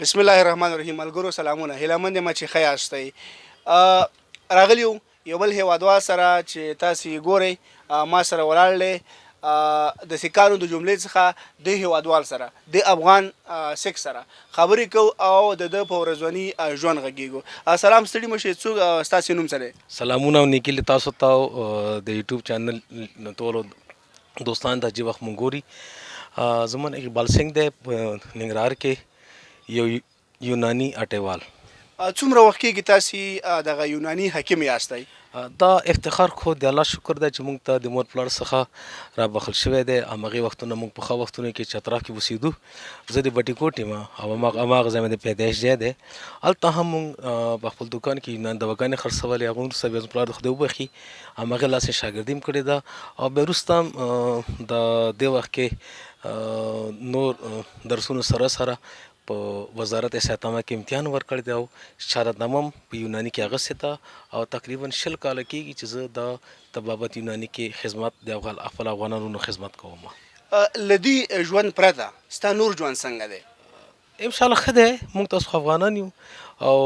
بسم الله الرحمن الرحیم. ملګرو سلامونه، هیله مند یم چې ښه یاستئ. راغلی یو یو بل هیوادوال سره چې تاسو یې ګورئ، ما سره ولاړ دی، د سیکانو د جملې څخه د هیوادوال سره، د افغان سیک سره خبرې کوو او د ده په ورځني ژوند غږیږو. سلام، ستړي مه شئ. څوک، ستاسې نوم څه دی؟ سلامونه او نیکی له تاسو ته او د یوټیوب چینل ټولو دوستان ته چې وخت مونږ ګوري. زمون اقبال سنګ دی، په ننګرهار کې یو یوناني اټیوال. څومره وخت کېږي تاسې دغه یوناني حکیم یاستئ؟ دا افتخار خو د الله شکر دی چې مونږ ته د مور پلار څخه را بخښل شوی دی. همغې وختونه مونږ په ښه وختونو کې چې اطراف کې اوسېدو، زه د بټي کوټ یم او هماغه ځای مې د پیدایش ځای دی. هلته هم مونږ په خپل دوکان کې یونان دواګانې خرڅولې. هغه وروسته بیا زموږ پلار د خدای وبخښي، همغې لاس یې شاګردي هم کړې ده او بیا وروسته هم د دې وخت کې نور درسونو سره سره په وزارت صحت عامه کې امتحان ورکړی دی او شهادتنامه هم په یوناني کې اخیستې ده او تقریبا 20 کاله کېږي چې زه د طبابت یوناني کې خدمت د خپل افغانانو خدمت کوم. له دې ژوند پرته ستا نور ژوند څنګه دی؟ انشاءالله ښه دی. موږ تاسو خو افغانان یو او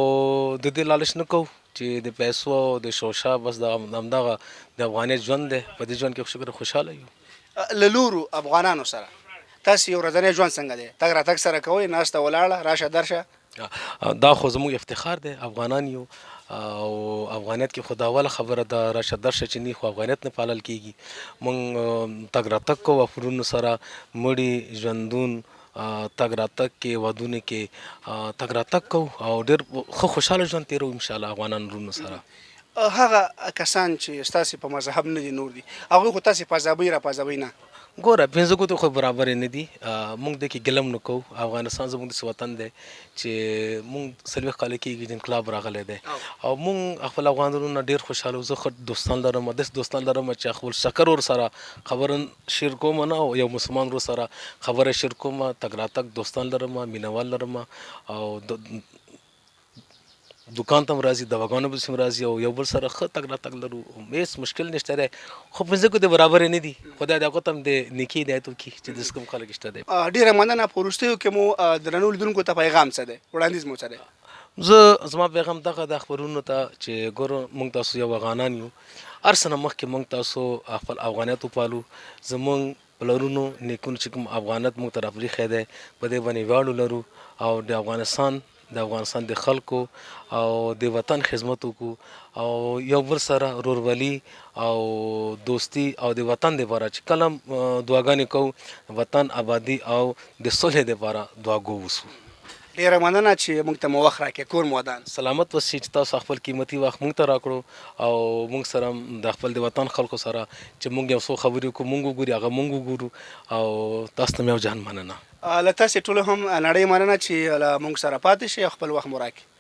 د دې لالچ نه کوو چې د پیسو او د شوشا، بس د همدغه د افغانیت ژوند دی. په دې ژوند کې شکر خوشحاله یو. له نورو افغانانو سره تاسې یو ورځنی ژوند څنګه دی؟ تګ راتګ سره کوئ، ناسته ولاړه، راشه درشه؟ دا خو زموږ افتخار دی، افغانان یو او افغانیت کې خو دا اوله خبره ده، راشه درشه چې نی خو افغانیت نه پالل کېږي. موږ تګ راتګ کوو افرونو سره، مړي ژوندون تګ راتګ کې، ودونو کې تګ راتګ کوو او ډېر ښه خوشحاله ژوند تېروو انشاءالله افغانان ورونو سره. هغه کسان چې ستاسې په مذهب نه دي، نور دي، هغوی خو تاسې پزابوي را پزوي نه؟ ګوره، پنځه ګوتې خو برابرې نه دي. موږ دې کې ګلم نه کوو. افغانستان زموږ داسې وطن دی چې موږ 40 کاله کېږي چې انقلاب راغلی دی او موږ خپل افغان ورونه ډېر خوشحاله. زه ښه دوستان لرم، داسې دوستان لرم چې خپل شکر ور سره خبره شیر کوم نه او یو مسلمان ورور سره خبره شیر کوم. تګ راتګ دوستان لرم، مینوال لرم او دوکان ته هم راځي، دواګانو پسې هم راځي او یو بل سره ښه تګ راتګ لرو، هېڅ مشکل نشته دی. خو پنځه ګوتې برابرې نه دي. خدای دې هغو ته هم د نیکي هدایت وکړي چې داسې کوم خلک شته دی. ډېره مننه. په وروستیو کې مو درنو لیدونکو ته پیغام څه دی، وړاندیز مو څه دی؟ زه زما پیغام دغه د خبرونو ته چې ګورو، موږ تاسو یو افغانان یو. هر څه نه مخکې موږ تاسو خپل افغانیت وپالو. زموږ پلرونو نیکونو چې کوم افغانیت موږ ته راپرېښی دی، په دې باندې ویاړ ولرو او د افغانستان د خلکو او د وطن خدمت وکړو او یو بل سره ورورولي او دوستي او د وطن دپاره چې کله دعاګانې کوو، وطن آبادي او د صلح دپاره دعاګو اوسو. ډېره مننه چې موږ ته مو وخت راکړ. کور مو ودان. سلامت اوسئ چې تاسو خپل قیمتي وخت موږ ته راکړو او موږ سره د خپل د وطن خلکو سره چې موږ یو څو خبرې وکړو، موږ وګوري هغه موږ وګورو او تاسو ته مې یو جهان مننه. له تاسې ټولو هم نړۍ مننه چې له موږ سره پاتې شئ او خپل وخت مو راکړئ.